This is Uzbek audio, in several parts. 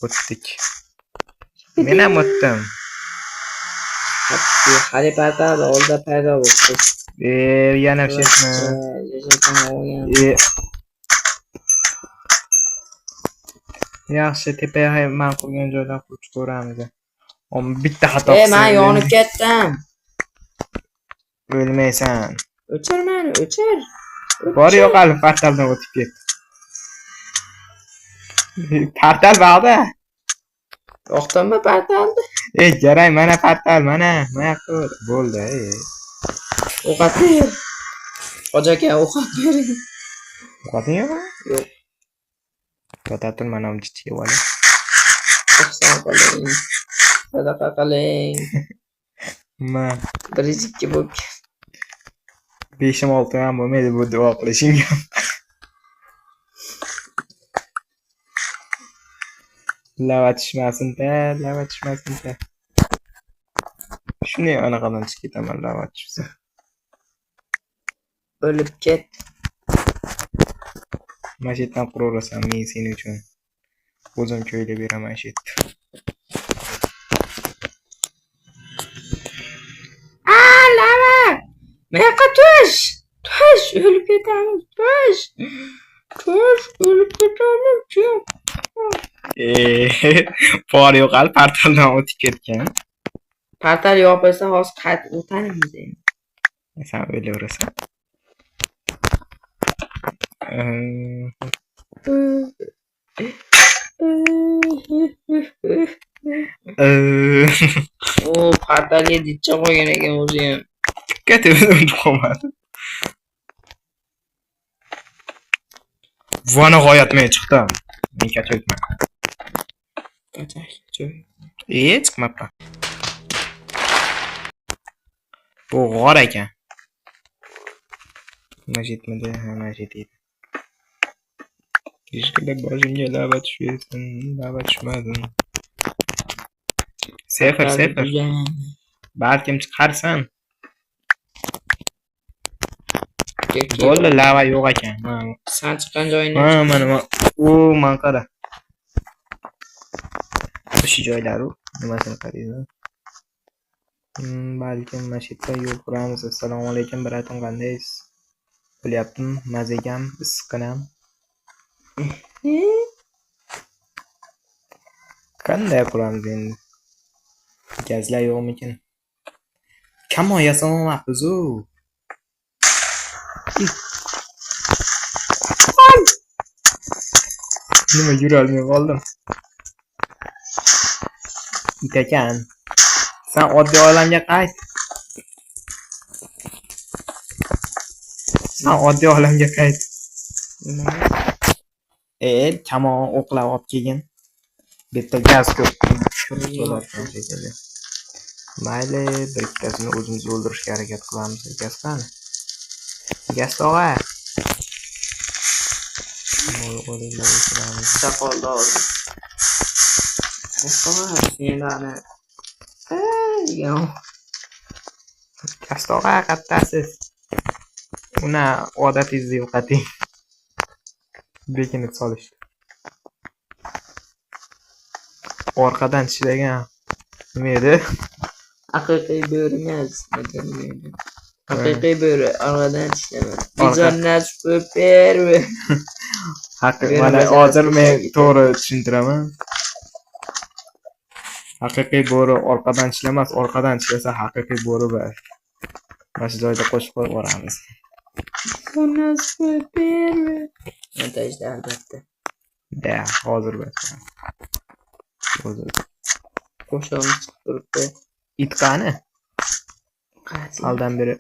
O'tdik. Men ham o'tdim. Hali portal oldida paydo bo'ldi. Yana shetmi? Yaxshi, tepaga men qurgan joydan qurib ko'ramiz. Bitta xato qilsam. Men yonib ketdim. O'lmaysan. O'chir meni, o'chir. Bor yo'q hali portaldan o'tib ketdi. Portal bag'da. Yo'qdimi portalni? Jaray, mana portal, mana. Mana yoqda bo'ldi. Ovqat ber. Hoji aka, ovqat bering. Ovqating yo'qmi? Yo'q. To'xta tur, mana bu jichga olay. Ehson qiling. Sadaqa qiling. Ma. 102 bo'lib ketdi. 5-6 ham bo'lmaydi bu duo qilishingga. Lava tushmasin-da, lava tushmasin-da. Shunday anaqadan chiqib ketaman lava tushsa. O'lib ket. Mana shu yerdan quraverasan men sening uchun. O'zim ko'ylab beraman shu yerda. Lava! Bu yoqqa tush! Tush, o'lib ketamiz, tush! Tush, o'lib ketamiz. Bor yo'q hali portaldan o'tib ketgan. Portal yopilsa hozir qaytib o'tamiz endi. Sen o'ylayverasan. O portalga dicha qo'ygan ekan o'zi ham. Tikka o'tib qolmadi. Va nihoyat men chiqdim. Men kachayapman. Chiqmabman. Bu g'or ekan. Mana shu yermidi? Ha, mana shu yerda. Ishqilib boshimga lava tushsin, lava tushmasin. Sefer, sefer. Balkim chiqarsan. Bo'ldi, lava yo'q ekan. Sen chiqqan joyingdan. Ha, mana u mana qara. O'sha joylar u. Nimasini qaraysan? Balkim mana shu yerda yo'l quramiz. Assalomu alaykum, bratim, qandaysiz? Bo'lyaptimi? Mazagam, issiqqinam. Qanday quramiz endi? Gazlar yo'qmikin? Kamon yasamamabmiz-u. Nima yurolmay qoldim. It ekan. Sen oddiy olamga qayt. Sen oddiy olamga qayt. Kamon o'qlab olib kelgin. Bu yerda gaz ko'p. Shekilli. Mayli, bir ikkitasini o'zimiz o'ldirishga harakat qilamiz. Gaz qani? Gaz tog'a. Bitta qoldi hozir. Senlarni. Gaz tog'a qattasiz. Uni odatingizni yo'qoting. Bekinib solishdi. Orqadan tishlagan nima edi? Haqiqiy bo'ri emas. Haqiqiy bo'ri orqadan tishlamas. Bizonlar super. Mana hozir men to'g'ri tushuntiraman. Haqiqiy bo'ri orqadan tishlamas, orqadan tishlasa haqiqiy bo'ri bor. Mana shu joyda qo'shib qo'yib yuboramiz. Montajda albatta. Da, hozir bas. Hozir. Qo'shig'imiz chiqib turibdi. It qani? Aldan beri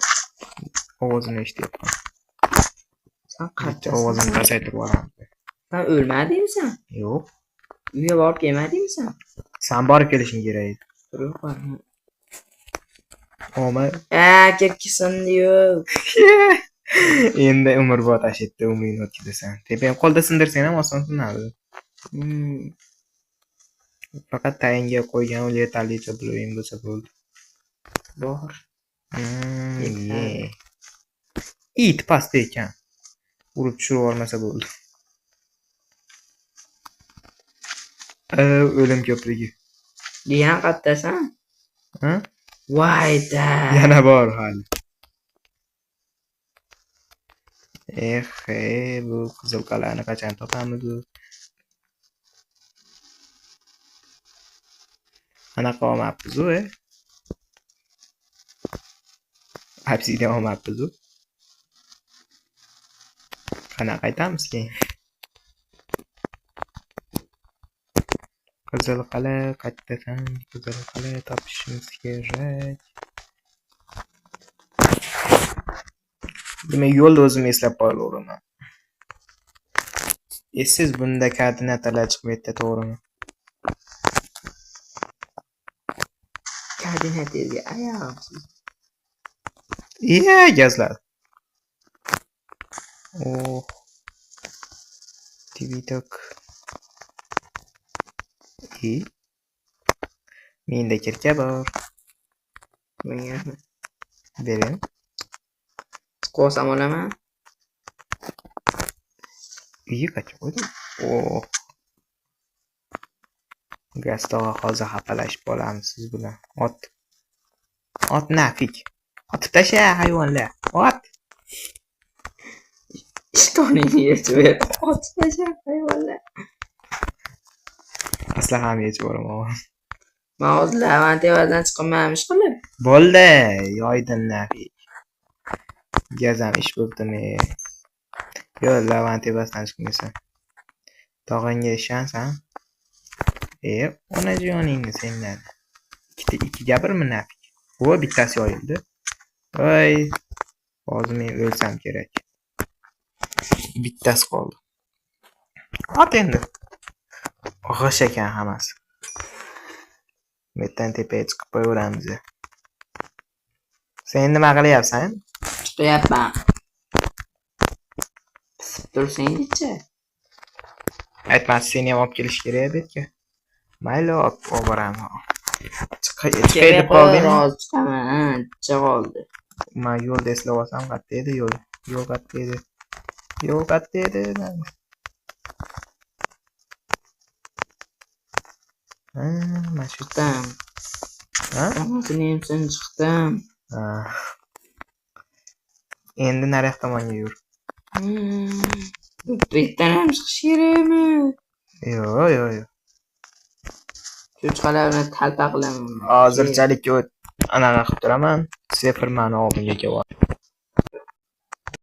ovozini eshityapman. Sen Bitta ovozini pasaytirib yuboramiz. Sen o'lmadingmi sen? Yo'q. Uyga borib kelmadingmi sen? Sen borib kelishing kerak edi. Turib qol. Omad. Ketkisin yo'q. Endi umrbod ashetda umringni o'tkazasan. Tepang qo'lda sindirsang ham oson sinadi. Faqat tayinga qo'ygan u yetarlicha bloking bo'lsa bo'ldi. Bor. It pastda ekan. Urib tushirib olmasa bo'ldi. O'lim ko'prigi. Yana qayerdasan? Ha? Vayda. Yana bor hali. Eh, bu qizil qal'ani qachon topamiz u? Anaqa olmabmiz u, Obsidian olmabmiz u. Qanaqa qaytamiz keyin? Qizil qal'a qayerdasan? Qizil qal'a topishimiz kerak. Demak, yo'lni o'zim eslab qolaveraman. Esiz bunda koordinatalar chiqmaydi, to'g'rimi? Koordinataga ayamsiz. Iya, gazlar. Oh. TikTok. Menda kirka bor. Menga bering. Qo'ysam olaman. Iyi, qachon qo'ydim? Oh. Gaz tog'a, hozir xafalashib qolamiz siz bilan. Ot. Ot nafik. Otib tasha hayvonlar. Ot. Ishtoningni yechib ber. Otib tasha hayvonlar. Aslahamni yechib yuboraman. Men hozir lavani tevadan chiqaman, ish qilib. Bo'ldi, yoydin nafik. Gazam ish bo'ptimi? Yo'q, lavani tepasidan chiqmaysan. Tog'angga ishonsan? Onajoningni sendan. Ikkita ikkiga birmi nafik? O, bittasi yoyildi. Voy, hozir men o'lsam kerak. Bittasi qoldi. Ot endi. G'ish ekan hammasi. Bu yerdan tepaga chiqib qo'yaveramiz. Sen nima qilyapsan? Chiqyapman. Pisib tursangchi. Aytmasi seni ham olib kelish kerak bu yerga. Mayli, olib boraman. Chiqay deb qoldingmi? Hozir chiqaman, ancha qoldi. Men yo'lda eslab olsam qayerda edi yo'l? Yo'l qayerda edi? Yo'l qayerda edi? Ha, mana shu Chiqdim. Ha? Hammasini emsin chiqdim. Ha. Endi nariyoq tomonga yur. Bu yerdan ham chiqish kerakmi? Yo'q, yo'q, yo'q. Cho'chqalar bilan talpa qilaman. Hozirchalik anaqa qilib turaman. Sefir mani oldimga kelyapti.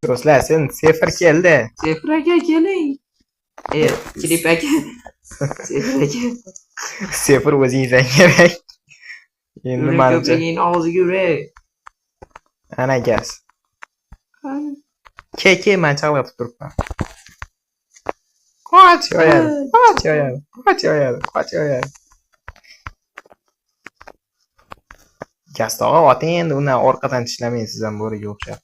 Do'stlar, sen Sefir keldi. Sefir aka keling. Kirip aka. Sefir aka. Sefir o'zingizdan kerak. Endi manimcha. Ko'priging og'ziga uray. Ana gaz. Ke, men chalg'itib turibman. Qoch yoyadi, qoch yoyadi, qoch yoyadi, qoch yoyadi. Gaz tog'a, oting endi undan orqadan tishlamang siz ham bo'riga o'xshab.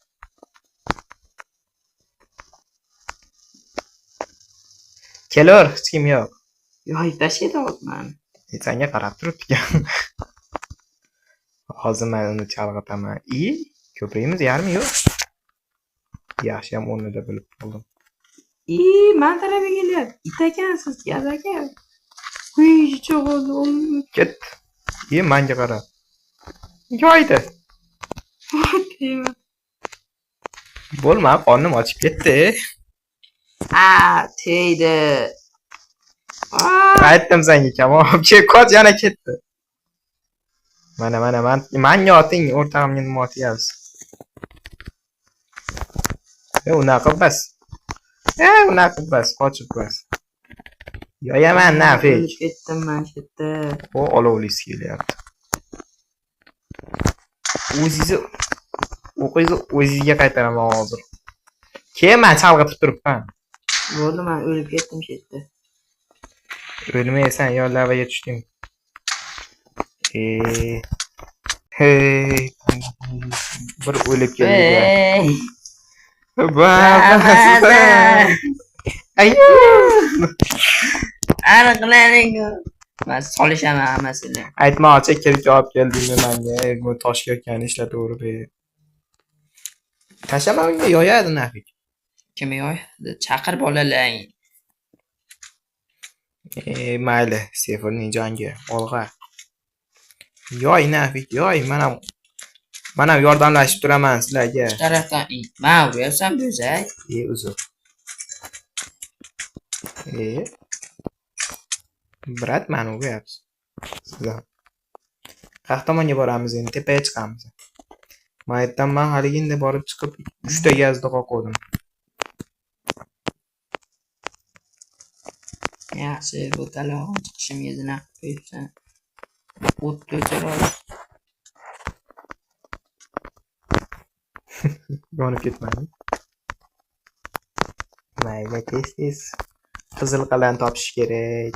Kelor, hech kim yo'q. Yoyib tashlaydi hozir mani. Senga qarab turibdi ekan. Hozir men uni chalg'itaman. Ko'prigimiz yarmi yo'q. Yaxshi ham o'rnida bilib qoldim. Man tarafga kelyapti. It ekansiz, gaz aka. Uy, cho'g'il. Ket. Menga qara. Yoydi. Bo'lma, qornim ochib ketdi. Ha, tegdi. Aytdim senga kamol. Qoch, yana ketdi. Mana, manga oting, o'rtog'imga nima otyapsiz? Unaqa bas. Unaqa bas, qochib bas. Yoyaman nafik. Ketdim men shu yerda. O, olovlisi kelyapti. O'zingizni o'qingizni o'zingizga qaytaraman hozir. Keyin men chalg'itib turibman. Bo'ldi, men o'lib ketdim shu yerda. O'lmaysan, yo lavaga tushding. Hey, bir o'lib keldik. Ayo! Aniqlaring. Men solishaman hammasini. Aytmoqchi, kirka olib keldingmi menga? Bu tosh kirkani ishlataverib. Tashlama unga, yoyadi nafik. Kim yoyadi? Chaqir bolalaring. Mayli, Sefirning jangi. Olg'a. Yoy nafik, yoy, men ham yordamlashib turaman sizlarga. Shu tarafdan man uryapsan bo'zak. Uzr. Brat, mani uryapsiz. Siz ham. Qayerqa tomonga boramiz endi? Tepaga chiqamiz. Men aytdim, haliginda borib chiqib 3 ta gazni qoqdim. Yaxshi, bu talog'im chiqishimga zina qilib qo'yibsan. O't o'chir hozir. Yonib ketmadim. Mayli, tez-tez qizil qalam topish kerak.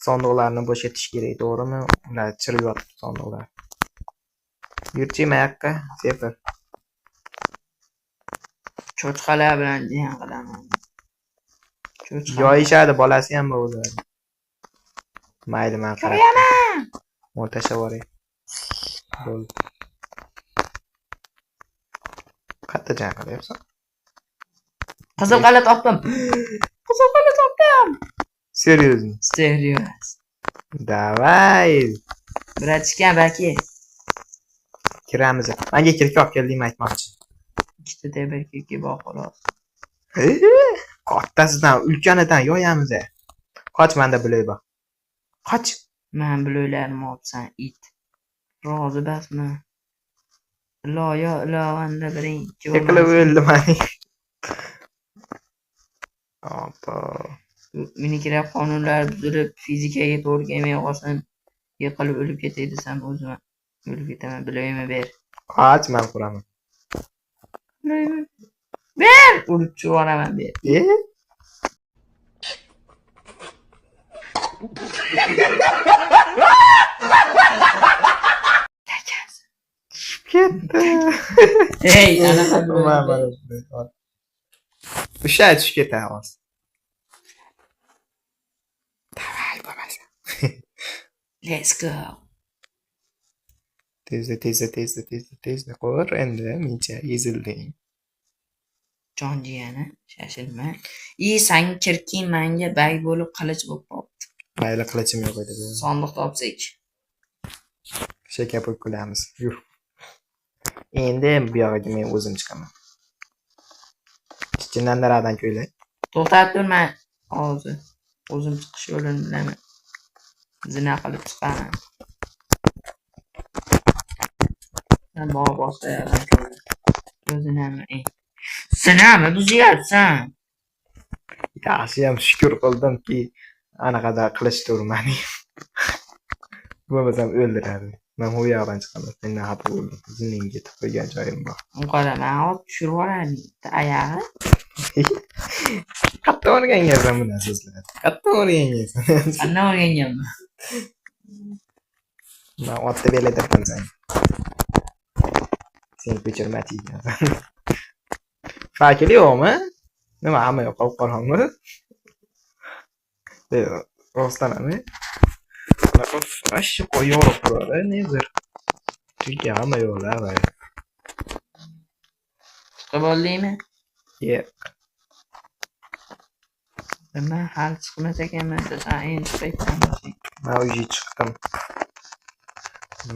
Sondiqlarni bo'shatish kerak, to'g'rimi? Ular chirib yotibdi sondiqlar. Yurchi mayoqqa, Sefir. Cho'chqalar bilan jang qilaman. Cho'chqa. Yoyishadi, bolasi ham bor o'zlari. Mayli, men qarab. Ko'raman. Uni tashlab yuboray. Bo'ldi. Qayerda jang qilyapsan? Qizil qala topdim. Qizil qala topdim. Серьезно? Serios. Давай. Bratishka, baki. Kiramiz. Menga kirki olib keldingmi aytmoqchi. Ikkita temir kirki bor xolos. Kattasidan, ulkanidan yoyamiz. Qoch, menda buloy bor. Qoch. Men buloylarimni olibsan, it. Rozi basmi? Iloyo ilovanda biring ikki Yiqilib bo'lmasin. o'ldim mani. Opa. Menikilar qonunlar buzilib, fizikaga to'g'ri kelmay qolsin. Yiqilib o'lib ketay desam o'zim o'lib ketaman. Buloyimni ber. Qoch, men quraman. Buloyimni ber. Urib tushirib yuboraman, ber. Ketdi. Ey, anaqa buloyimni ber. Usha tushib ketadi hozir. Davay, bo'lmasa. Let's go. Tezda, tezda, tezda, tezda, tezda qo'r endi mencha ezilding. Jon jiyani, shashilma. I san kirking menga bag bo'lib qilich bo'lib qolibdi. Mayli, qilichim yo'q edi. Sondiq topsak. Shakar bo'lib kulamiz. Yur. Endi bu yog'iga men o'zim chiqaman. Chindan daradan ko'ylak. To'xtab tur, men hozir o'zim chiqish yo'lini bilaman. Zina qilib chiqaman. Men bog' bosayaman. O'zinami? Zinami buzyapsan? Yaxshiyam shukur qildimki, anaqada qilich turmadim. Bo'lmasam o'ldirardi. Men u yoqdan chiqaman. Sendan xafa bo'ldim. Ziningga yetib qo'ygan joyim bor. Qara, men hozir tushirib yuborardim bitta oyog'i. Qayerdan o'rgangansan bu narsalarni? Qayerdan o'rgangansan? Qandan o'rganganman? Men otni belatirdim sen. Sen ko'chirmachi ekansan. Fakil yo'qmi? Nima, hamma yoq qolib qolganmi? Rostdan ham, bunaqa вообще yorib turadi, nedir? Chunki hamma yo'qlar va. Chiqib oldingmi? Yo'q. Nima, hali chiqmas ekanman desam, endi chiqayotgan bo'lsang. Men uyga chiqdim.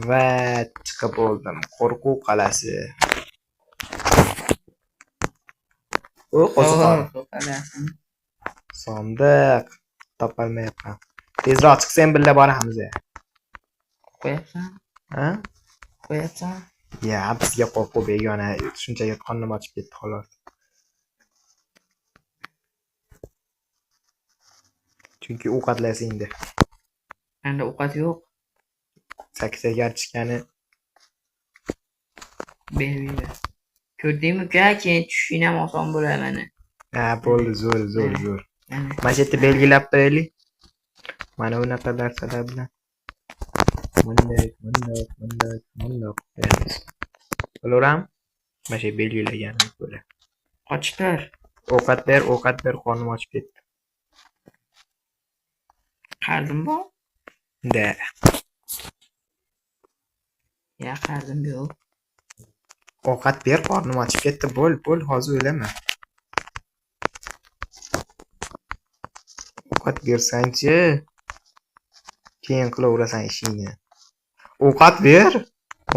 Va chiqib bo'ldim. Qo'rquv qal'asi. U qo'ziqorin. Qo'rquv qal'asi. Sondiq topolmayapman. Tezroq chiqsang birga boramiz. Qo'yapsan? Ha? Qo'yapsan? Ya, bizga qo'rquv begona, shunchaki qornim ochib ketdi xolos. Chunki ovqatlasingda. Menda ovqat yo'q. Saksagar chiqani Ber, ber. Ko'rdingmi uka, keyin tushishing ham oson bo'ladi mana. Ha, bo'ldi, zo'r, zo'r, zo'r. Mana. Mana shu yerda belgilab qo'yaylik. Mana bunaqa narsalar bilan. Bunday, bunday, bunday, bunday qo'yamiz. Bo'laverami? Mana shu belgilaganimiz bo'ladi. Qochib tur. Ovqat ber, ovqat ber, qornim ochib ketdi. Qarzim bor? Da. Ya, qarzim yo'q. Ovqat ber, qornim ochib ketdi. Bo'l, bo'l, hozir o'laman. Ovqat bersangchi. Keyin qilaverasan ishingni. Ovqat ber.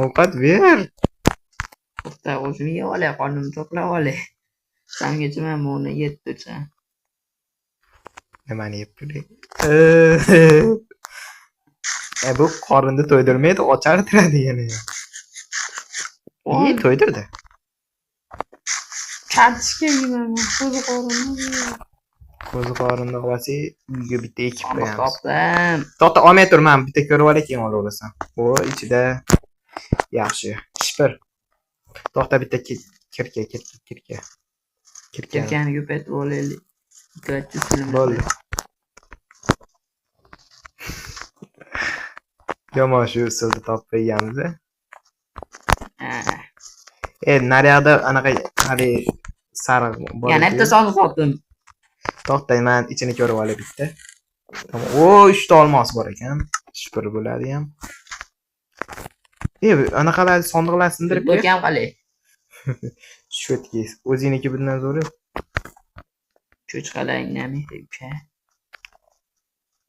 Ovqat ber. To'xta, o'zim yeb olay, qornimni to'qlab olay. Sangacha men buni yeb tursam. Nimani yeb turay? Bu qorinni to'ydirmaydi, ochartiradi yana. İyi to'ydirdi. Kartoshka yeyman men. Qo'zi qorinni. Qo'zi qorinni olsak, uyga bitta ekib Sandiq qo'yamiz. topdim. To'xta, olmay tur, men bitta ko'rib olay, keyin olaverasan. O, ichida yaxshi. Shipir. To'xta, bitta kirka, kirka, kirka. Kirka. Kirkani ko'paytirib olaylik. Ikki Bo'ldi. Yomon shu usulni topib qo'yganmiz. Ha. Naryoqda anaqa hali sariq bor. Yana bitta sandiq topdim. To'xta, men ichini ko'rib olay bitta. Tamam. O, 3 ta olmos bor ekan. Shipir bo'ladi ham. Anaqalar sandiqlar sindirib ber. Futbolkam qalay? Sho'tki, o'zingniki bundan zo'ri. Cho'chqalar indamaydi uka.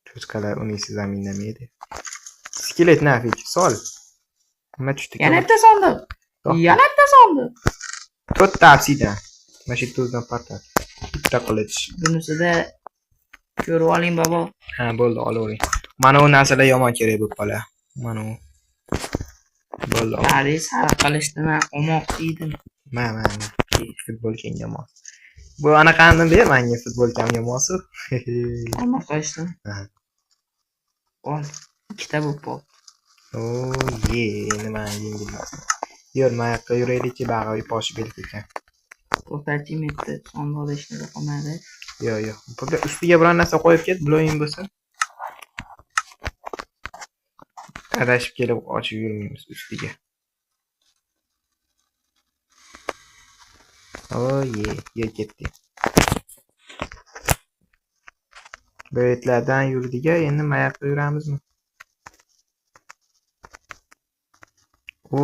Cho'chqalar unisiz ham indamaydi. Skelet nafik, sol. Nima tushdi? Yana bitta sandiq. To'xta. Yana bitta sandiq. To'rtta obsidian. Mana shu yerda o'zidan portal. Bitta qilich. Bunisida ko'rib oling bobo. Ha, bo'ldi, olavering. Mana u narsalar yomon kerak bo'lib qoladi. Mana u. Bo'ldi. Hali sariq qilishni men olmoqchi edim. Ma, ma, ma. Futbolkangga mos. Bu anaqani ber menga, futbolkamga mosu. Olmoq qilishni. Ha. Ol. Ikkita bo'lib qoldi. O, ye, endi men yengilmasman. Yur, men yoqqa yuraylikki, bag'ri iposhi belki ekan. To'xtachi, bitta sandiqda hech narsa qolmadi. Yo'q, yo'q. Bu ustiga biror narsa qo'yib ket, blo'ying bo'lsa. Adashib kelib ochib yurmaymiz ustiga. O, ye, ye ketdik. Bu yerlardan yurdik-a, endi mayoqqa yuramizmi? O,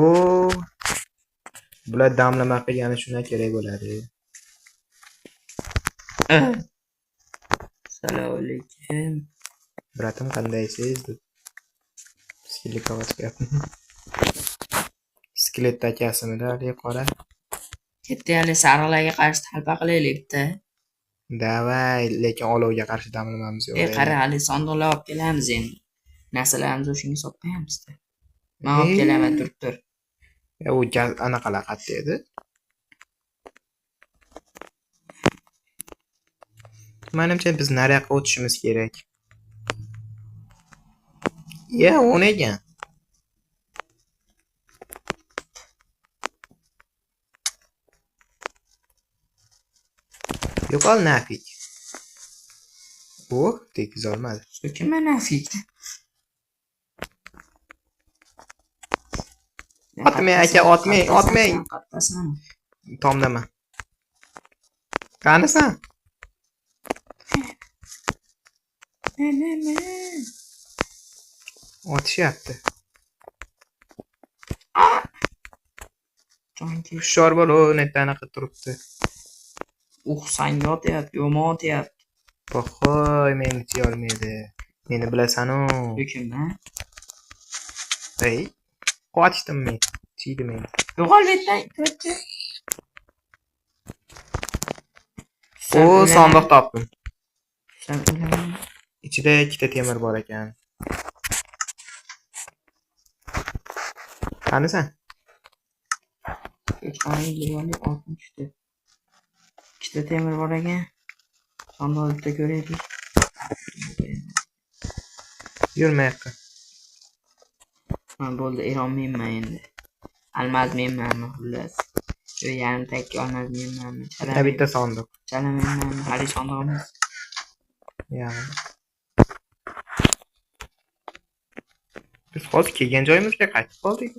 bular damlama qilgani shundan kerak bo'ladi. Assalomu alaykum. Bratim, qandaysiz? Deb skeletga chiqyapti. Skelet akasimidi haligi qora? Ketdi hali sariqlarga qarshi talpa qilaylik bitta. Davay, lekin olovga qarshi damlamamiz yo'q. Qara, hali sandiqlar olib kelamiz endi. Narsalarimizni o'shanga solib qo'yamiz-da. Men olib kelaman, turib tur. U gaz anaqalar qayerda edi? Menimcha biz nariyoqqa o'tishimiz kerak. Ya, u ne ekan? Yo'qol nafik. Oh, tekizolmadi. So'kinma nafik. Otmang aka, otmang, otmang. Qattasan. Tomdaman. Qanisan? Ne, ne, ne. Otishyapti. Jonki. Hushyor bo'l, u netda anaqa turibdi. Sanga otyapti, yomon otyapti. Voy, meni tiyolmaydi. Meni bilasan-u. So'kinma. Ey, qochdim men. Chiydi meni. Yo'qol bu yerdan, to'rtchi. O, sandiq topdim. Sen o'laman. Ichida ikkita temir bor ekan. Qanisan? Cho'chqani yegani oltin tushdi. Ikkita temir bor ekan. Sandiqni bitta ko'raylik. Yurma yoqqa. Ha, bo'ldi, erolmayman endi. Almazmaymanmi xullas. Yo, yarim takka olmazmaymanmi? Bitta bitta sandiq. Chalamaymanmi? Hali sandig'imiz. Ya'ni. Biz hozir kelgan joyimizga qaytib qoldik.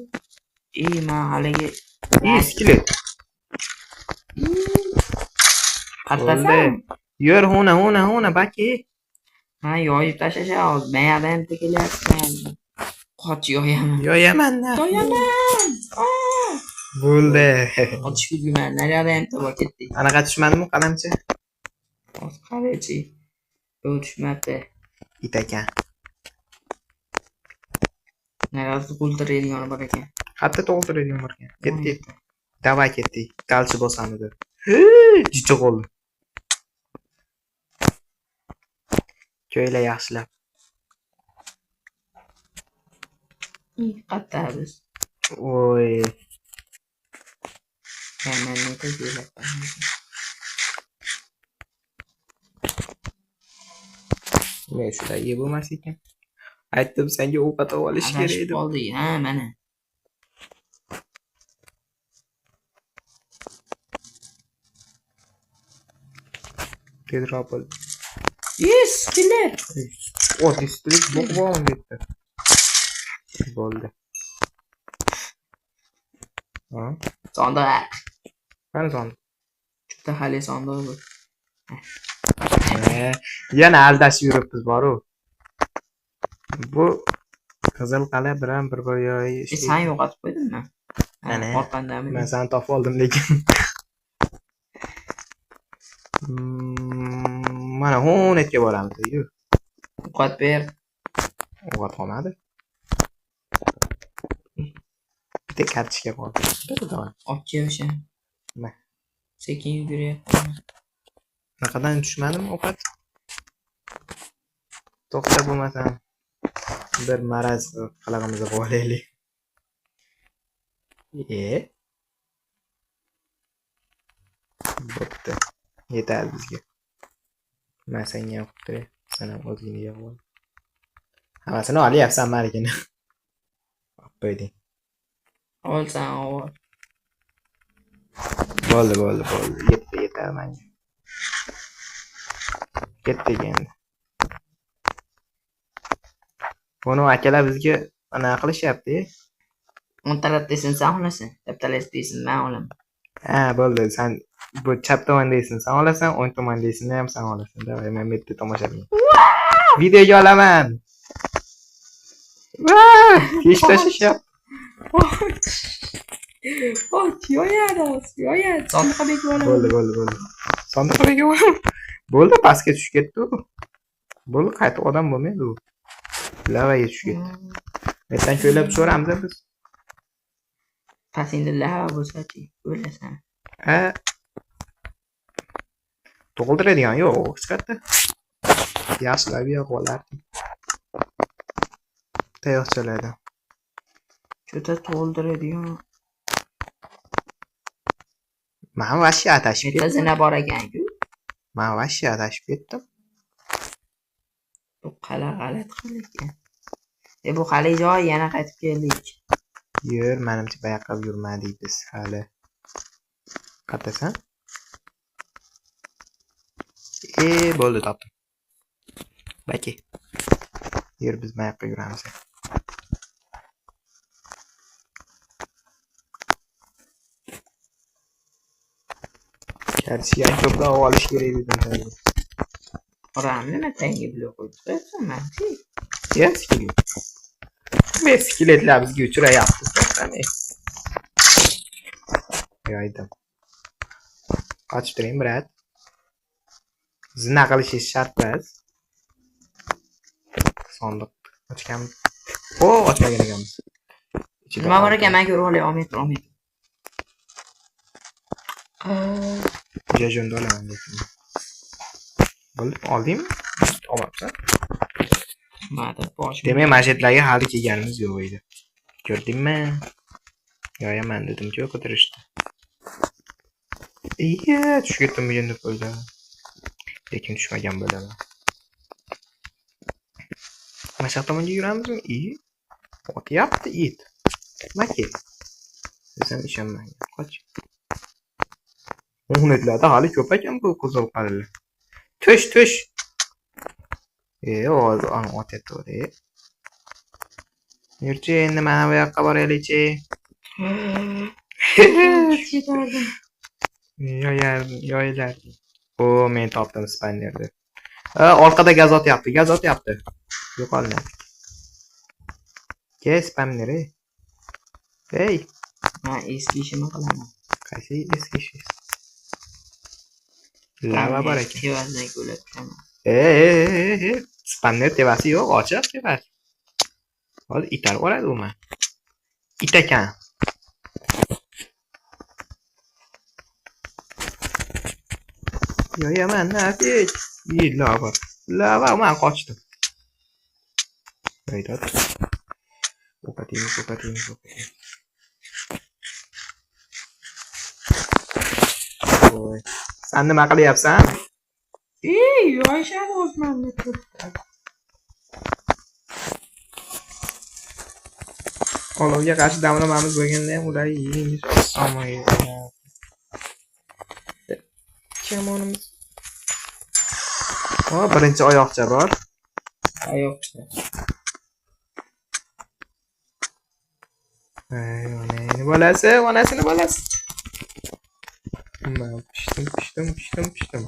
Man haligi Skelet. Qattasan? Yur, huna, huna, huna, baki. Ha, yoyib tashlashadi hozir. Men yoqdan ham bitta kelyapti. Qoch, yoyaman. Yoyaman. Yoyaman. Bo'ldi. Qochib yurman. Naryoqda ham bitta bor, ketdik. Anaqa tushmadimi qalamcha? Hozir qarachi. Yo'q, tushmabdi. It ekan. Naryoqda to'ldiradigan bor ekan. Hatto to'ldiradigan bor ekan. Ketdik. Davay ketdik. Dalchi bosamiz. Jicha qoldi. Ko'yla yaxshilab. Qayerda biz? Oy. Men nega kelyapman? Men shular yeb bo'lmas ekan. Aytdim senga ovqat olish kerak Adashib edi. qoldik, ha, mana. Tezroq bo'l. Yes, skelet. Ot skelet bo'q bormi bu yerda? Bo'ldi. Ha? Sandiq. Qani sandiq? Juda hali sandiq bu. Yana aldashib yuribmiz boru. Bu Qizil qal'a bilan bir bir yoyi Sen yo'qotib qo'ydingmi? Ana. Orqandami? Men seni topib oldim lekin. Mana honetga boramiz. Yur. Ovqat ber. Ovqat qolmadi. Bitta kartochka qoldi. Bitta dona. Otga o'sha. Nima? Sekin yuguryapman. Naqadan tushmadimi ovqat? To'xta bo'lmasam bir maraz qilig'imizni qilib olaylik. Bo'pti. Yetadi bizga. Men senga ham qilib turay. Sen ham o'zingni yig'ib ol. Hammasini olyapsan malikini. Olib qo'yding. Olsan ol. Bo'ldi, bo'ldi, bo'ldi. Yetdi, yetadi menga. Ketdik endi. Buni akalar bizga ana qilishyapti. O'ng tarafdasin sen olasan, chap tarafdasin men olaman. Ha, bo'ldi. Sen bu chap tomondasin, sen olasan, o'ng tomondasin ham sen olasan. Davay, men bu yerda tomosha qilaman. Videoga olaman. Hech tashishyapti. Och, yoyadi, yoyadi. Sandiqqa bekib olaman. Bo'ldi, bo'ldi, bo'ldi. Sandiqqa bekib olaman. Bo'ldi, pastga tushib ketdi u. Bo'ldi, qaytib odam bo'lmaydi u. Lavaga tushib ketdi. Ertan ko'ylab tushaveramiz biz. Pastingda lava bo'lsa-chi, o'lasan. Ha. Tug'ildiradigan yo'q, hech qayerda. Yaxshilab yo'q olardik. Tayoqchalardan. Juda to'ldiradigan. Men vashya adashib Bitta ketdim. zina bor ekan-ku. Men vashya adashib ketdim. Bu qal'a g'alati qala ekan. Bu hali joy yana qaytib keldik. Yur, menimcha bu yoqqa yurmadik biz hali. Qayerdasan? Bo'ldi, topdim. Baki. Yur, biz bu yoqqa yuramiz. Kartochkani ko'proq olish kerak dedim senga. Oram nima tanga blok qo'yib qo'yapsan, manchi? Ya, skelet. Men skeletlar bizga uchrayapti, to'xtamay. Yoydim. Qochib turing, brat. Zina qilishingiz shart emas. Sandiq ochganmiz. O, ochmagan ekanmiz. Ichida Nima bor oltin. ekan, men ko'rib olay, olmay tur, olmay tur. Jajonda olaman lekin. Bo'ldi, oldingmi? Olmabsan. Ma'da boshim. Demak, masjidlarga hali kelganimiz yo'q edi. Ko'rdingmi? Yoyaman dedim-ku, qidirishdi. Iya, tushib ketdim bugun deb o'yladim. Lekin tushmagan bo'laman. Mana shu tomonga yuramizmi? Otyapti it. Maki. Desam ishonmagan. Qoch. O'netlarda hali ko'p ekan bu qizil qal'alar. Tush, tush. Hozir ana otyapti. Yurchi, endi mana bu yoqqa boraylikchi. Tushib ketardim. Yoylar. O, men topdim spannerni. Orqada gaz otyapti, gaz otyapti. Yo'qolmayapti. Ke spamner, ey. Ey. Men eski ishimni qilaman. Qaysi eski ishingiz? Lava bor ekan. Tevazidan ko'ylab tushaman. E, Spanner tevasi yo'q, ochiq tevasi. Hozir itarib oladi u meni. It ekan. Yoyaman nafik. Yi lava. Lava man qochdim. Haydod. Ovqat yeymiz, ovqat yeymiz, ovqat yeymiz. Voy. San nima qilyapsan? Ey, yoyishadi o'zimni turibdi. Olovga qarshi damlamamiz bo'lganda ham ularni yengish oson bo'lgan. Kamonimiz. O, birinchi oyoqcha bor. Oyoqcha. Ey, onangni bolasi, onasini bolasi. Man pishdim, pishdim, pishdim, pishdim.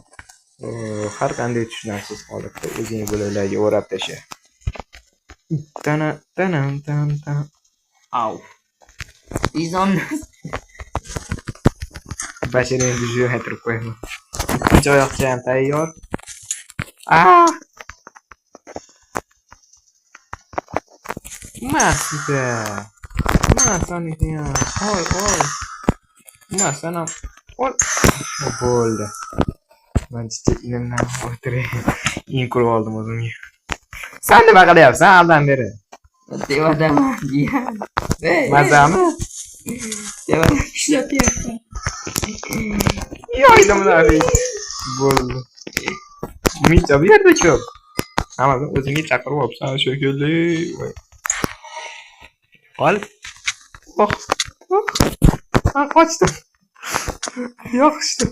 Har qanday tushunarsiz holatda o'zing bolalarga o'rab tasha. Tana tanam tan tan. Au. Bizon. Bashar endi shu aytirib qo'yaman. Ikkinchi oyoqcha ham tayyor. Ah! Masida. Masaniki ham. Ol, ol. Masan ham. Ol. Bo'ldi. Man jicha inimdan o'tiray. In qurib oldim o'zimga. San nima qilyapsan aldan beri? Tevadaman. Mazami? Tevada Ishlatyapman. Yoydim ularni. Bo'ldi. Umidcha bu yerda ko'p. Hammasini o'zingga chaqirib olibsan shekilli. Voy. Ol. Oh. Oh. Man qochdim. Yoqishdi.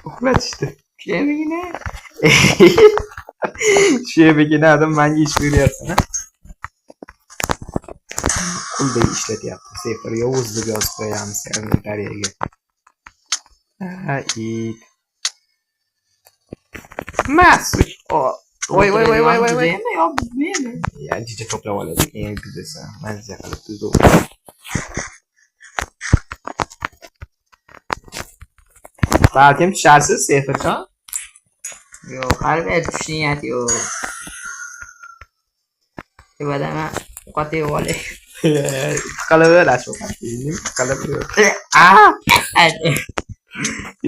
Uxlatishdi. Shemigina. Shebigina dedim, manga ish beryapsan, a? Quldek ishlatyapti. Sefer yovuz deb yozib qo'yamiz kommentariyaga. Ha, it. Mas. Voy voy voy voy voy voy. Tuzaymi yo buzmaymi? Ya jicha to'plab oladi, keyin buzasan. Mazza qilib tuzib. Balkim tusharsiz, Seferjon? Yo'q, hali beri tushish niyati yo'q. Tevadaman. Ovqat yeb olay. Tiqilib o'l, shu tiqilib o'l. Ah!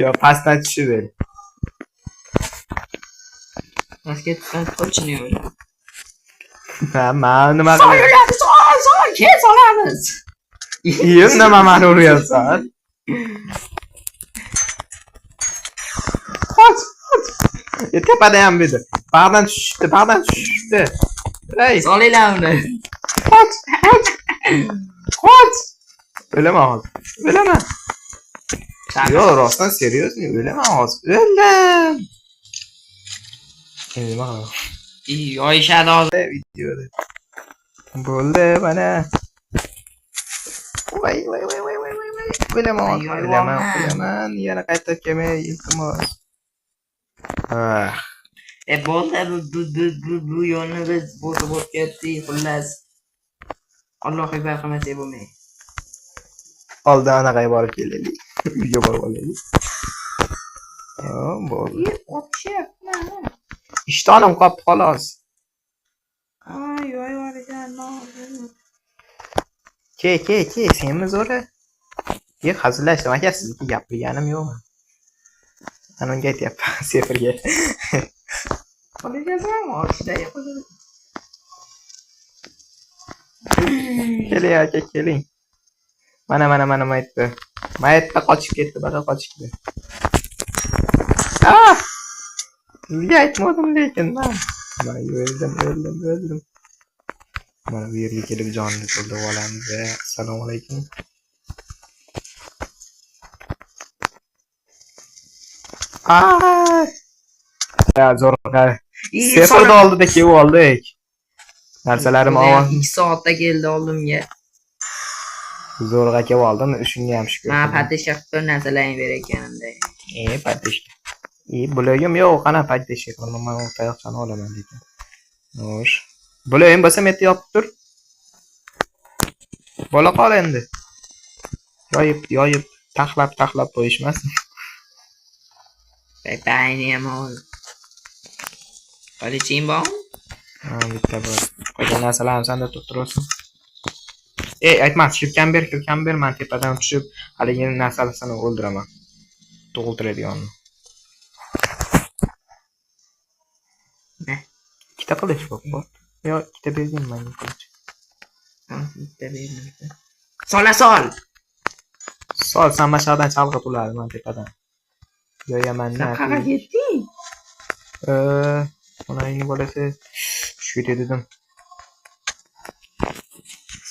Yo, pastdan tushib o'l. Pastga tushsam точно o'laman. Ha, man nima Sol qilyapman? o'ladi, sol, sol, kel solamiz. Iyim, nima mani uryapsan? Qoch, qoch. Tepada ham dedi. Bag'dan tushishdi, bag'dan tushishdi. Ey, Solinglar uni. qoch, qoch. Qoch. O'laman hozir. O'laman. Yo'q, rostdan серьезный, o'laman hozir. O'ldim. Endi nima qilaman? Yoyishadi hozir. Videoda. Bo'ldi, mana. Voy, voy, voy, voy, voy, voy, voy. O'laman hozir, Ay, o'laman, yoyvoman. o'laman. Yana qaytib kelmay, iltimos. Ah. Bo'ldi, bu yo'lni biz bosib o'tib ketdik, xullas. Alloh hiboy qilmasa bo'lmaydi. Oldin anaqaga borib kelaylik. Uyga borib olaylik. Ha, bo'ldi. Otishyapman. Ishtonim qolibdi xolos. Ay, yoyvorgan. Ke, ke, ke, senmi zo'ri? Yo'q, hazillashdim aka, sizniki gapirganim yo'q. Ana unga aytyapman, Seferga. Qo'ligasan, oshda yiqildi. Keling aka, keling. Mana, mana, mana maytda. Maytda qochib ketdi, baqa qochibdi. Ah! Sizga aytmadim lekin man. Man o'ldim, o'ldim, o'ldim. Mana bu yerga kelib jonini to'ldirib olamiz. Assalomu alaykum. Ah! Ya zo'rg'a. Seferni oldida kelib oldik. Narsalarim omon. 2 soatda keldi oldimga. Zo'rg'a kelib oldim, shunga ham shukur. Men patishga qilib tur narsalaringni berayotganimda. Patishga. Bo'lagim yo'q, qana patishga qilaman, man u tayoqchani olaman lekin. Xo'sh. Bo'lagim bo'lsa men yopib tur. Bola qol endi. Yoyib, yoyib, taxlab, taxlab qo'yishmasin. Payni ham ol. Qiliching bormi? Ha, bitta bor. Qolgan narsalarni sanda turib tursin. Ey, aytmas, kirkan ber, kirkan ber, men tepadan tushib haligi narsalarni o'ldiraman. Tug'iltiradiganni. Ne? Ikkita qilich bor. Yo, ikkita berding menga qilich. Bitta berdim. Sola sol. Sol, san mana shu yoqdan chalg'it ularni, men tepadan. Yoyaman. Sen qayerga ketding? Onangni bolasi shu dedim.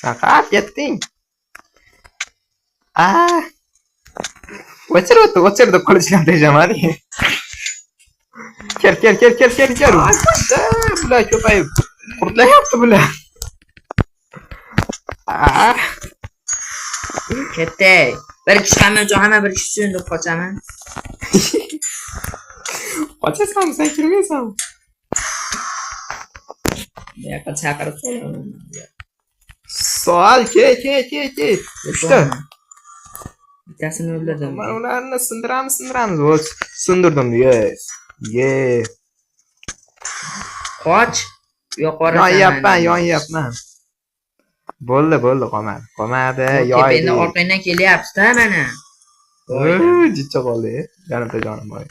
Sen qayerga ketding? A! O'chir o'tdi, o'chir deb qilichdan tejaman. Kel, kel, kel, kel, kel, kel. Bular ko'payib qurtlayapti bular. A! Ketdi. Bir kishi hamma uchun, hamma bir kishi uchun deb qochaman. Qochasanmi, sen kirmaysanmi? Bu yoqqa chaqirib solaman. Sol, ke, ke, ke, ke. Uchta. Bittasini o'ldirdim. Mana ularni sindiramiz, sindiramiz. O'z sindirdim. Yes. Ye. Qoch. Yo'q borasan. Yonyapman, yonyapman. Bo'ldi, bo'ldi, qolmadi. Qolmadi, Tepangdan yoydi. orqangdan kelyapti-da mana. Jicha qoldi. Yarimta jonim bor.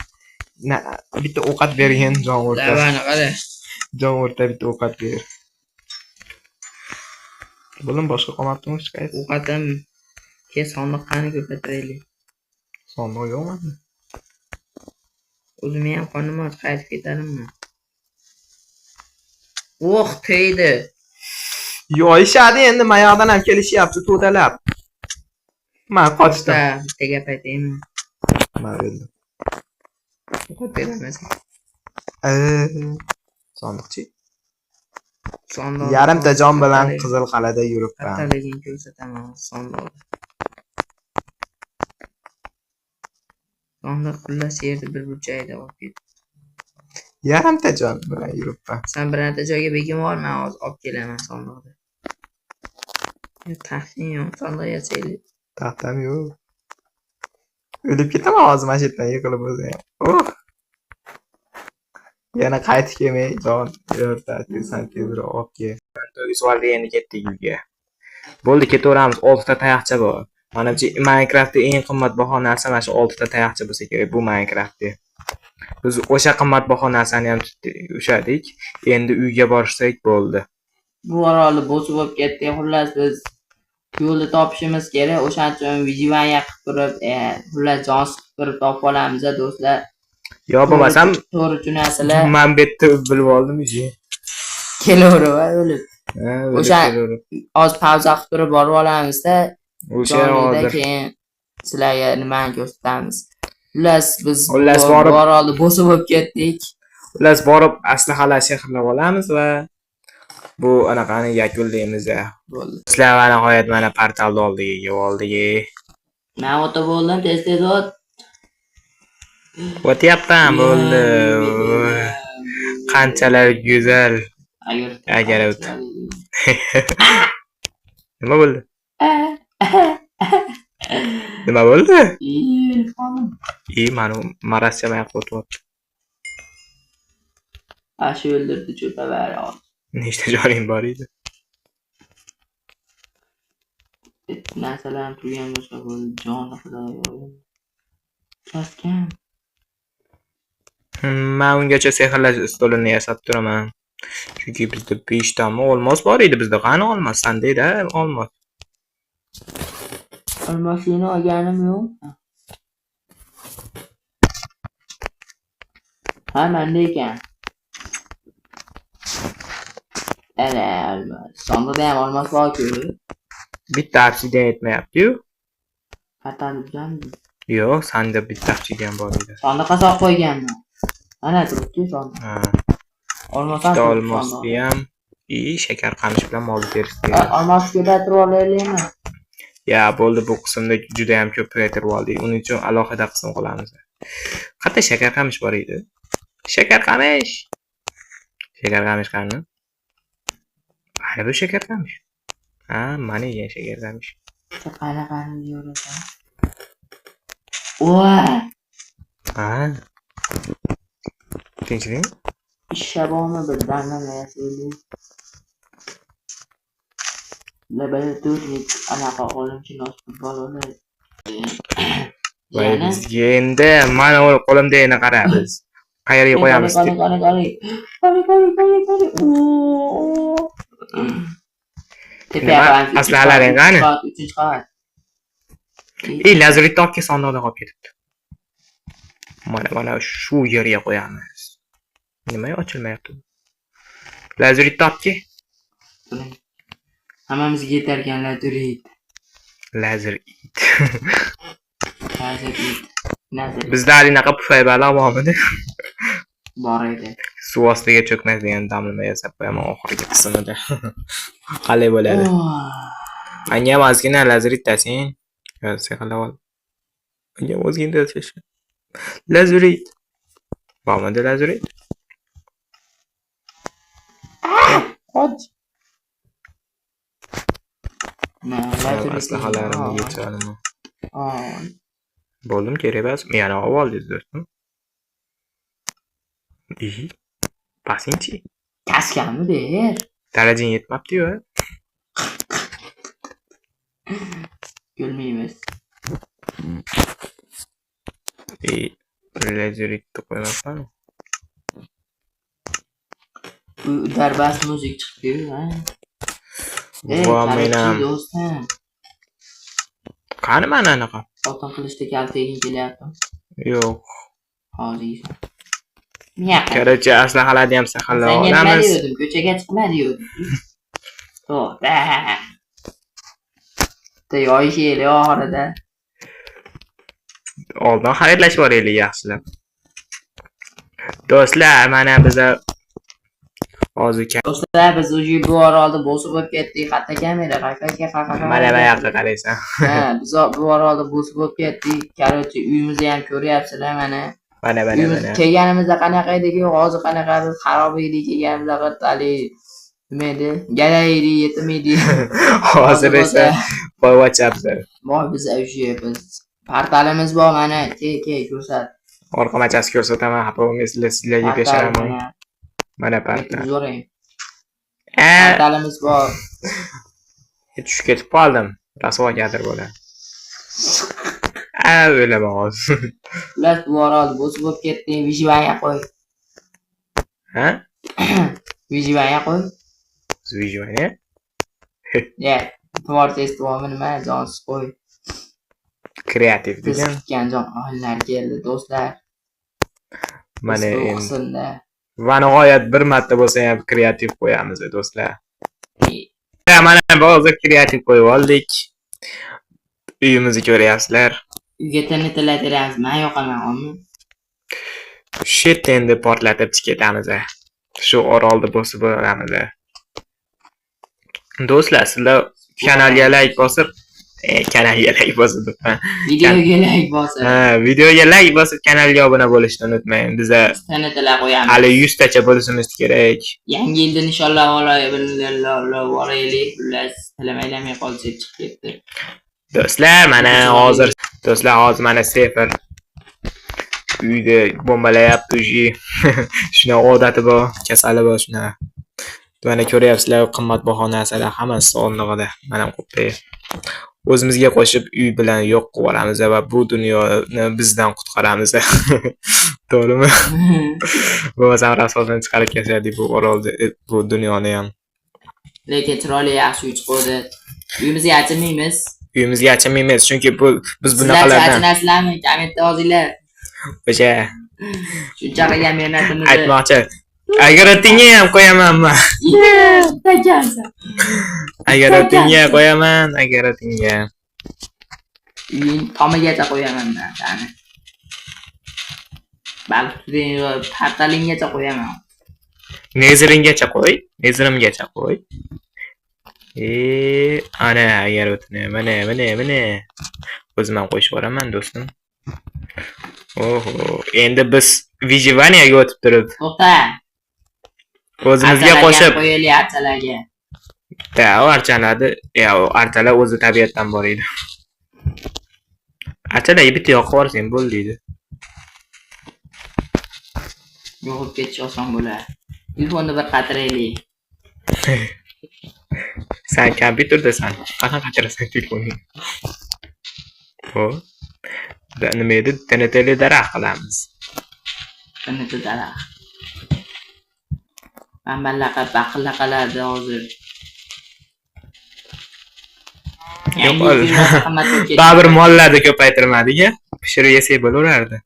Na, bitta ovqat bergin, jon o'rta. Davani qara. Jon o'rta bitta ovqat ber. Bo'lim boshqa qolmabdimi hech qaysi? Ovqatim ke sondiqqani ko'paytiraylik. Sondiq yo'q menda. O'zimni ham qornim och, qaytib ketadimmi? Oh, tegdi. Yoyishadi endi, mayoqdan ham kelishyapti to'dalab. Men qochdim. Bitta gap aytaymi? Men o'ldim. Ovqat beraman. Sondiqchi. Sondiq. Yarimta jon bilan Qizil qal'ada yuribman. Kattaligini ko'rsataman sondiqni. Sondiq xullas yerda bir burchagida olib ket. Yarimta jon bilan yuribman. Sen birorta joyga bekinib ol, men hozir olib kelaman sondiqni. Taxting yo'q, sondiq yasaylik. Taxtam yo'q. O'lib ketaman hozir mana shu yerdan yiqilib o'zi ham. Oh! Yana qaytib kelmay jon o'rta, sen tezroq olib kel. To'g'ri endi ketdik uyga. Bo'ldi, ketaveramiz. 6 ta tayoqcha bor. Menimcha Minecraftda eng qimmatbaho narsa mana shu 6 ta tayoqcha bo'lsa kerak bu Minecraftda. Biz o'sha qimmatbaho narsani ham ushladik. Endi uyga borsak bo'ldi. Bu orolni bo'sib bo'lib ketdi. Xullas biz yo'lni topishimiz kerak. O'shaning uchun vijivaniya qilib turib, xullas jon siqib turib topib olamiz do'stlar. Yo bo'lmasam to'g'ri tushunasizlar. Men bu yerda bilib oldim уже. Kelaverib o'lib. O'sha Oz pauza qilib turib borib olamizda. O'sha hozir keyin sizlarga nimani ko'rsatamiz. Xullas biz orolni bo'sib bo'lib ketdik. Xullas borib aslahalar sehrlab olamiz va bu anaqani yakunlaymiz. Bo'ldi. Sizlar va nihoyat mana portalni oldiga kelib oldik. Men o'tib bo'ldim, tez-tez o't. O'tyapman, bo'ldi. Qanchalar go'zal. Agar o't. Nima bo'ldi? Nima bo'ldi? Mana marazcha mayoqqa o'tyapti. Shu o'ldirdi cho'pavari hozir. Nechta joning bor edi? Narsalar turgan bo'lsa bo'ldi, joni xudoyo. Kaskan. Men ungacha sehrlash stolini yasab turaman. Chunki bizda 5 tami olmos bor edi bizda. Qani olmos? Sanda-da olmos. Olmosini olganim yo'q. Ha, menda ekan. Ana olmos. Sonda ham olmos bor-ku. Bitta obsidian yetmayapti-yu. Xatoni buzamizmi? Yo'q, senda bitta obsidian bor edi. Sandiqqa solib qo'yganman. Mana turibdi sandiq. Ha. Olmos ham Ikkita turibdi olmosni sandiqda. ham shakar qamish bilan mol terisi. Olmos ko'paytirib olaylikmi? Ya, bo'ldi, bu qismda juda ham ko'p ko'paytirib oldik. Uning uchun alohida qism qilamiz. Qayerda shakar qamish bor edi? Shakar qamish. Shakar qamish qani? Qani bu shakar qamish? Ha, mana ekan shakar qamish. Qani qani yo'rasan. Voy! Ha. Tinchlikmi? Ishabomi bir damlama yasaylik. Laboratoriya anaqa olimshunos bolalar. Voy Yana bizga endi mana u qo'limdagini qara biz. Qayerga qo'yamiz? Qani, qani, qani. Qani, qani, qani, qani. Oo. Tepaga Nima? qo'yamiz. Uchinchi Aslahalaring qavat, qani? Uchinchi qavat, uchinchi qavat. Ey, lazurit olib kel, sondiqda qolib ketibdi. Mana mana shu yerga qo'yamiz. Nimaga ochilmayapti? Lazurit olib kel. Turing. Hammamizga yetarkan lazurit. Lazurit. Lazurit. Lazurit. Bizda anaqa pufaybalar bormidi? Bor edi. Suv ostiga cho'kmaydigan damlama yasab qo'yaman oxirgi qismida. Qalay bo'ladi? Menga ham ozgina lazurit tasing. Sehrlab ol. Menga ham ozgina tashlash. Lazurit. Bormidi lazurit? Qoch. Na, lazurit. Aslahalarimni yechib. Aa. Bo'ldim, kerak emas. Yana olib oldingiz, do'stim. Iy. Basingchi. Kaskanmi ber? Darajang yetmabdi-yu. Kulmaymiz. Ey, lazuritni qo'ymabman. U darbas muzik chiqdi-yu, ha. Ey, Va men ham. do'stim. Qani mana anaqa? Oltin qilichda kaltaging kelyapti. Yo'q. Hozir yeysan. Miyaqa. Короче, aslahalarni ham saxarlab Senga nima olamiz. degandim? Ko'chaga chiqma degandim. To'xta. Bitta yoyishaylik oxirida. Oldin xaridlashib boraylik yaxshilab. Do'stlar, mana biza hozir Do'stlar, biz уже bu orolda bosib bo'lib ketdik. Qayerda kamera? Qayerga qayerga? Mana bu yoqqa qaraysan. Ha, biz bu orolda bosib bo'lib ketdik. Короче, uyimizni ham ko'ryapsizlar mana. Mana mana Uyimiz mana. kelganimizda qanaqa edik, hozir qanaqa biz xarob edik kelganimizda haligi nima edi? Gala edik, yetim edik. Hozir esa boyvachchamiz. Voy biz уже biz portalimiz bor mana, ke ke ko'rsat. Orqa machasi ko'rsataman, xafa bo'lmaysizlar, sizlarga Portal peshanaman. mana. Mana portal. Zo'ring. A, Portalimiz bor. tushib ketib qoldim. Rasvo kadr bo'ladi. A, o'laman hozir. Xullas bu orol bosib bo'lib ketdi. Выживание qo'y. Ha? Выживание qo'y. Выживание? Ya, творчество mi nima, jonsiz qo'y. Kreativ Biz degan. kutgan jonlar keldi, do'stlar. Mana Biz bu endi. qismda Va nihoyat bir marta bo'lsa ham kreativ qo'yamiz, do'stlar. Mana hozir kreativ qo'yib oldik. Uyimizni ko'ryapsizlar. Uyga TNTlar teramiz. Men yoqaman, ommi. Shu yerda endi portlatib chiqib ketamiz. Shu orolni bosib olamiz. Do'stlar, sizlar kanalga like bosib, kanalga like bosib debman. Videoga like bosib. Ha, videoga like bosib kanalga obuna bo'lishni unutmang. Biza TNTlar qo'yamiz. hali 100 tacha bo'lishimiz kerak. Yangi yilda nishonlab olaylik. Xullas, tilim aylanmay qolsa chiqib ketdi. Do'stlar, mana hozir do'stlar hozir mana Sefer uyda bombalayapti уже. Shunaqa odati bor, kasali bor shunaqa. Mana ko'ryapsizlar, qimmatbaho narsalar hammasi o'rnida. Mana qo'yib qo'yay. O'zimizga qo'shib uy bilan yo'q qilib yuboramiz va bu dunyoni bizdan qutqaramiz. To'g'rimi? Bo'lmasam rasvosini chiqarib ketadi bu orolni, bu dunyoni ham. Lekin chiroyli yaxshi uy chiqdi. Uyimizga achinmaymiz. Uyimizga achinmaymiz, chunki bu biz Sizlar bunaqalardan achinasizlarmi? Kommentda yozinglar. O'sha Shuncha qilgan mehnatimizni. aytmoqchi. Agar ham qo'yaman man. Takansan. Agarotinga qo'yaman, agarotinga. Uying tomigacha qo'yaman man sani. Balki portalinggacha qo'yaman. Neziringgacha qo'y, nezirimgacha qo'y. Ana agarotini, mana, mana, mana. O'zim ham qo'shib yuboraman, do'stim. Oho, endi biz выживание ga o'tib turib, To'xta. o'zimizga Archalarga qo'shib, qo'yaylik archalarga. Da, u archalarni, ya, u archalar o'zi tabiatdan bor edi. Archalarga bitta yoqib yuborsang bo'ldi deydi. Yo'qolib ketish oson bo'ladi. Telefonni bir qatiraylik. Sen kompyuterdasan. Qanaqa qachirasan telefonni? Ho. Nima edi? TNTli daraxt qilamiz. TNT daraxt. Bamballaqa baqillaqalardi hozir. Yo'q, Yangi yil qimmat bo'lib ketdi. Baribir mollarni ko'paytirmadik-a. Pishirib yesak bo'laverardi.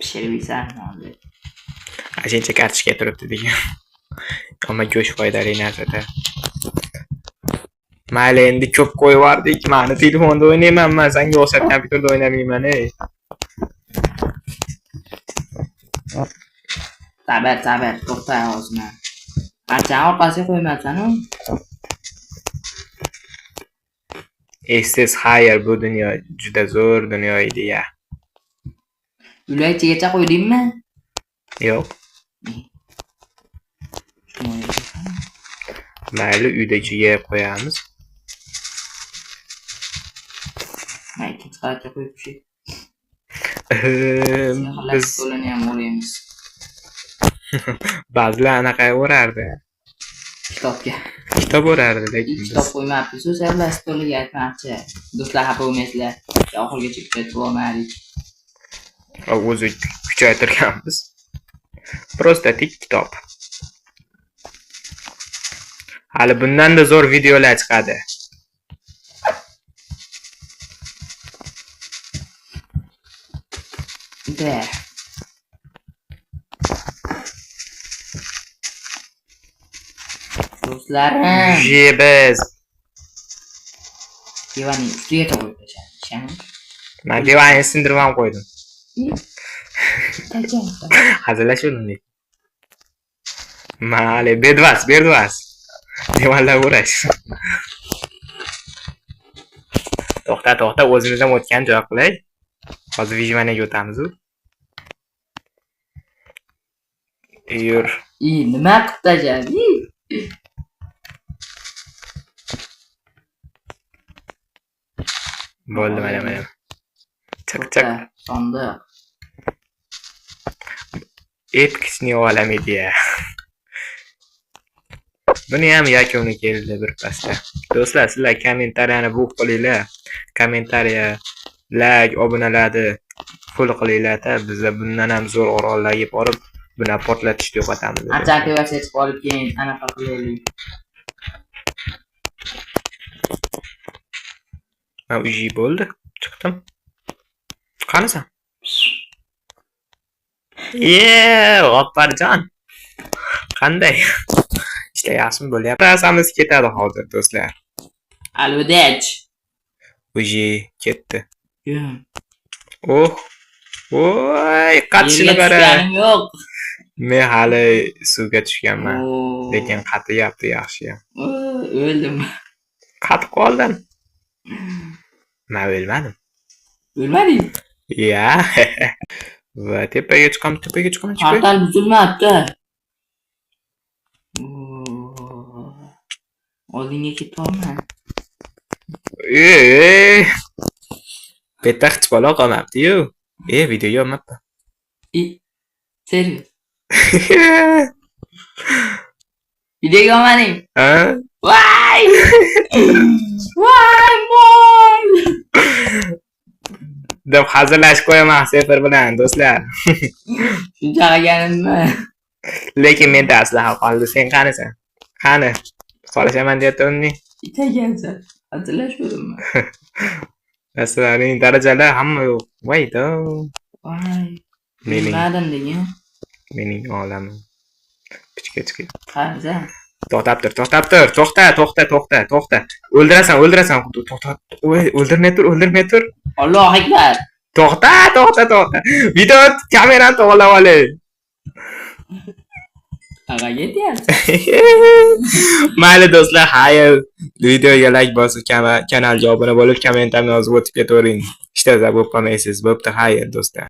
Pishirib yeysan hozir. Ashuncha kartoshka turibdi degan. Ammo go'sht foydali narsada. Mayli, endi ko'p qo'yib yubordik. Mani telefonda o'ynayman man, senga o'xshab kompyuterda o'ynamayman, ey. Sabr, sabr, to'xta hozir. Qanchani orqasiga qo'ymaysan-u? Esiz, xayr, bu dunyo juda zo'r dunyo edi ya. Uylar ichigacha qo'ydingmi? Yo'q. Mayli, uyda ichiga qo'yamiz. Men ikkinchi qavatga qo'yib tushay. Biz stolini ham o'raymiz. Ba'zilar anaqa o'rardi. Kitobga. Kitob o'rardi, lekin biz Kitob qo'ymabmiz. O'shalar stoliga aytmoqchi. Do'stlar, xafa bo'lmaysizlar. Oxirigacha kuzatib olmadik. O'zi kuchaytirganmiz. Просто tik kitob. Hali bundan-da zo'r videolar chiqadi. De. Do'stlarim. Biz. Divanning ustiga qo'yib tashladi. Men divanni sindirib ham qo'ydim. Hazillashuvdim lekin. Mayli, bedvas, bedvas. Divanlar o'rash. To'xta, to'xta, o'zimiz ham o'tgan joy qilay. Hozir vijmanaga o'tamiz-u. Yur. Nima qilib tashladi? Bo'ldi, mana, mana. Chaq, chaq. Sondiq. Epkichni olam edi ya. Buni ham yakuni keldi bir pasda. Do'stlar, sizlar kommentariyani buq qilinglar. Kommentariya, like, obunalarni full qilinglar-da, bizlar bundan ham zo'r orollarga borib, buni portlatishni yo'qotamiz. Ancha aktivatsiya chiqib olib keyin anaqa qilaylik. Ha, uji bo'ldi. Chiqdim. Qanisan? Ye, G'offarjon. Qanday? Ishlar yaxshimi bo'lyapti? Rasamiz ketadi hozir, do'stlar. Alvidech. Uji ketdi. Kim? Oh. Voy, qatishini Yerga qara. tushganim yo'q. Men hali suvga tushganman. Lekin qatiyapti yaxshi ham. O'ldim. Qatib qoldim. Men o'lmadim. O'lmading? Ya. Va tepaga chiqam, tepaga chiqaman, chiqay. Portal buzilmabdi. Oldinga ketyapman. Ey, bu yerda hech balo qolmabdi-yu. Videoga olmabdi. Serios. Videoga olmading? Ha? Voy! Voy, mol! Deb hazillashib qo'yaman Sefer bilan, do'stlar. Shuncha qilganimmi? Lekin menda aslaha qoldi. Sen qanisan? Qani? Qolishaman deyotganding. Itagansan. Hazillashmadimmi? Aslarining darajalari hamma yo'q. Voy do. Voy. Bilmadim degan. Mening olamim. Pichga chiqib. Qanisan? To'xtab tur, to'xtab tur, to'xta, to'xta, to'xta, to'xta. O'ldirasan, o'ldirasan. To'xta. Voy, o'ldirmay tur, o'ldirmay tur. Allohu akbar. To'xta, to'xta, to'xta. Video kamerani to'g'rilab olay. Qaga ketyapsiz? Mayli do'stlar, xayr. Videoga like bosib, kanalga obuna bo'lib, kommentarni yozib o'tib ketavering. Ishda bo'lib qolmaysiz. Bo'pti, xayr do'stlar.